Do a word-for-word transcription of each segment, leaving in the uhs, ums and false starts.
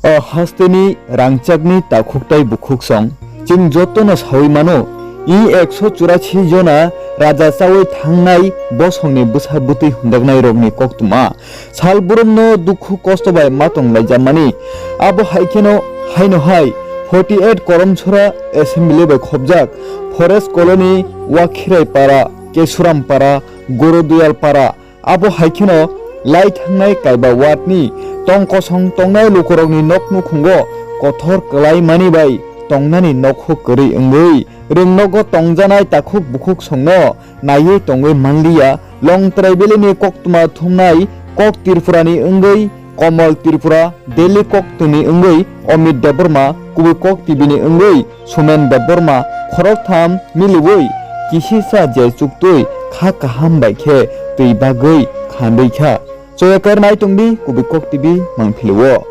O hasteni rangchakni takhuk tai bukhuk song, chwng jotono saui mano, i ekso churasi jona raja chaui thangnai bosongni bwsa bwtwi humjaknairokni koktwma. Sal burumno dukhu kosto bai ma tong laijamani. Abo hai kheno haino hai forty eight Koromsora Assembly bai khopjak Forest Colony, Wakhirai Para, Kesuram Para, Guruduyal Para, abo hai kheno lai thangnai kaiba ward ni tong kosong tongnai lukurokni nok nukhungo kothor kwlai mani bai tongnani nokhuk kwrwi wngwi rwng nogo tongjanai takhuk bukhuk songno naiwi tongwi manliya. Long Tribal ni koktwma thumnai kok Tripura ni wngwi Komol Tripura, Delhi koktwni wngwi Omit Debbarma, kubui kok T V ni wngwi Sumen Debbarma, khoroktham miliwi kisisa je chuktwi kha kaham bai khe twi bagwi khandwi kha. Choyakar nai tongdi kubui kok T V mangphilio.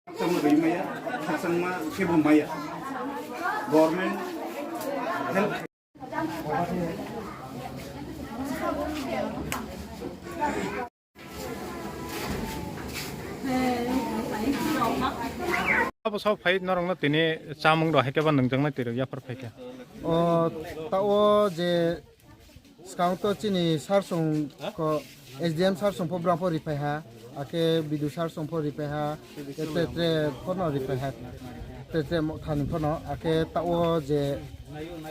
Khakchangma rimaya, khakchangma kebo maya. Government help. Abo sabo phai norokno tini chamung rok hai khe ba nwngjak nai twi rok yaphar phai khe. O, ta o je Swkang to chini sir song ko S D M sir song pho brang pho ripai ha, akhe B D O sir song pho ripai ha, tre tre pho no ripai ha, tre tre mo thani pho no, akhe ta o je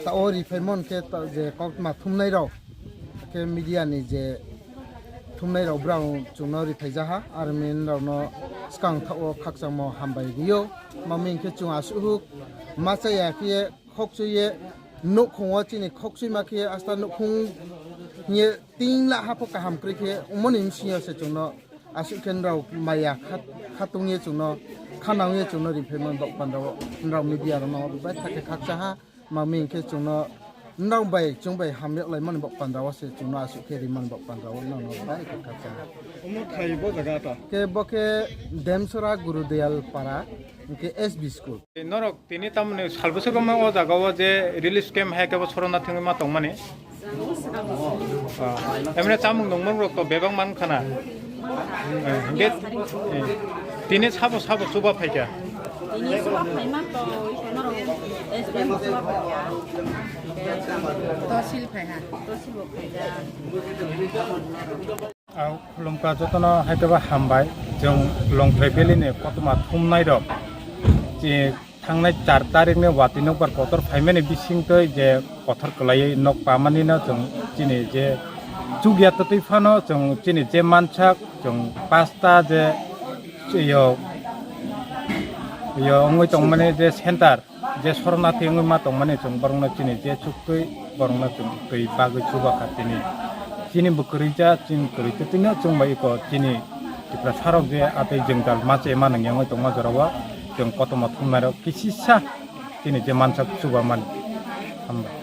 ta o ripai mon khe ta je koktwma thumnai rok, akhe media ni je thumnai rok brang chwng no ripai ja ha, army rok no swkang ta o khakchangmo hambai rio, mami hwnkhe chwng aswk huk ma chaya khe khokchwi ye nukhung o chini khokchwi ma khe asta nukhung ye tin la ha pho kaham kwrwi khe umoni bsing yo se chwng no aswk khe nrao maya kha-, khatung ye chwng no khanang ye chwng no ri phai mani bok panda o nrao media rok no bai kha khe khakcha ha mami hwnkhe chwng no nrao bai chwng bai ham yok lai mani bok panda o se chwng no aswk khe ri mani bok panda o nrao no bai kha khakcha ha. Omo thai bo jaga ta? Khe bo khe Demsora Gurudayal Para hwnkhe S B school. Norok tini tamoni sal bwswk ma o jaga o je relief camp hai khe bo sorona thangwi ma tongmani. Ah, emne chamung nungmung rok to bebak man khana. Eh, hingke, eh, tini sabo sabo chuba phaikha. Tini chuba phaima to, iko norok S D M chuba phaikha. Tosil phaiha. Tosil bo phaikha. Ang khulumkha jotono hai khe bo hambai. Chwng Longtrai Valley ni koktwma thumnai rok, je thangnai char tarik ni watwi nokbar kotor phaimani bisingtwi je kothor kwlaiwi nok pamani no chwng chini je chukya twtwi phano chwng chini je mansak chwng pasta je yo, yo wngwi tongmani je center. Je sornathi wngwi ma tongmani chwng borokno chini je chuktwi borokno chwng twi bagwi chuba kha tini. Chini bo kwrwi cha, chini kwrwi cha, tini chwng bai iko chini Tiprasa rok je atwi jwngjal ma che ma nang yangwi tongma jorao chwng kotorma thumnairok kisisa chini je mansak chuba mani. Hambai.